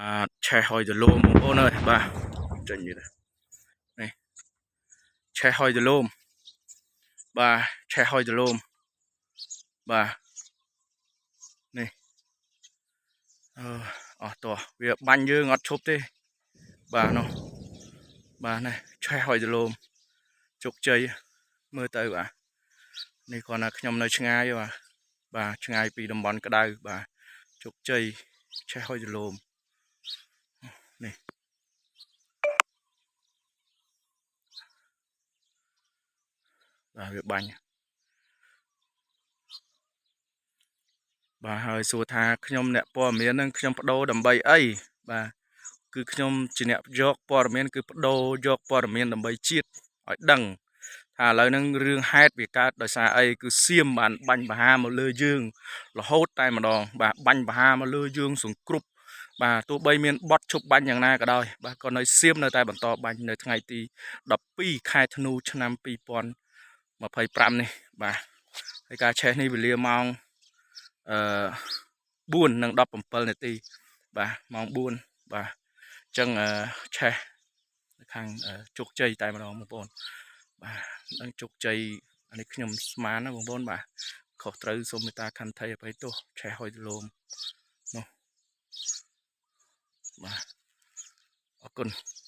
បាទឆេះហុយទលំបងប្អូនអើយបាទចេញនេះនេះឆេះហុយទលំបាទឆេះហុយទលំបាទនេះអឺអស់តោះវាបាញ់យើងអត់ឈប់ទេបាទនោះបាទនេះឆេះហុយទលំជោគជ័យមើលទៅបាទនេះគ្រាន់តែខ្ញុំនៅឆ្ងាយបាទបាទឆ្ងាយពីតំបន់ក្តៅបាទជោគជ័យឆេះហុយទលំនេះបាទវាបាញ់បាទហើយសួរថាខ្ញុំអ្នកព័ត៌មាននឹងខ្ញុំបដូរដើម្បីអីបាទគឺខ្ញុំជាអ្នកយកព័ត៌មានគឺបដូរយកព័ត៌មានដើម្បីជាតិឲ្យដឹងថាឥឡូវហ្នឹងរឿងហេតុវាកើតដោយសារអីគឺសៀមបានបាញ់បហាមកលើយើងរហូតតែម្ដងបាទបាញ់បហាមកលើយើងសង្គ្រប់បាទទោះបីមានបត់ឈប់បាញ់យ៉ាងណាក៏ដោយបាទក៏នៅសៀមនៅតែបន្តបាញ់នៅថ្ងៃទី12ខែធ្នូឆ្នាំ2025នេះបាទហើយការឆេះនេះវេលាម៉ោងអឺ4:17នាទីបាទម៉ោង4បាទអញ្ចឹងឆេះនៅខាងជោគជ័យតែម្ដងបងប្អូនបាទនឹងជោគជ័យអានេះខ្ញុំស្មានណាបងប្អូនបាទខុសត្រូវសូមមេត្តាខន្តីអភ័យទោសឆេះហុយទលំនោះបាទអរគុណ។